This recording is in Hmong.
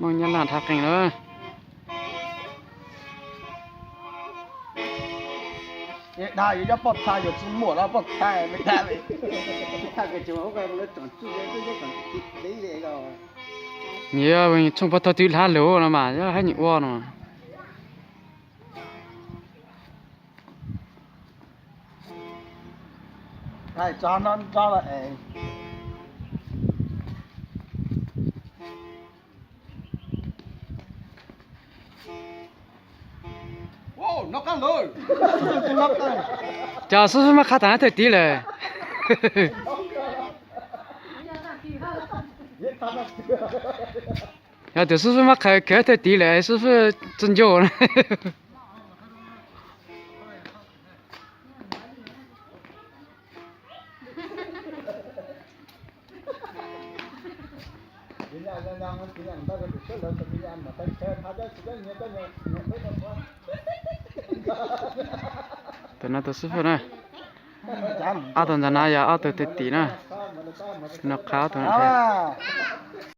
Mooj Nyab Laj dhab qees lawm. Dag yuav nyob poj tha yuav tsis muaj los poj tha, nyiam tshooj pov thaum twg hlab lug no mas yog hab nyiam ua no. Cas xib fwb mab qha tag nab thawj tiv lawm. Yog tus xib fwb mab qha kawg thawj tiv lawm xib fwb txawj ncauj. Tus no tus xib fwb na. Ob tug ntawm no yog ob tug thawj tiv na. Tus no qha ob tug no.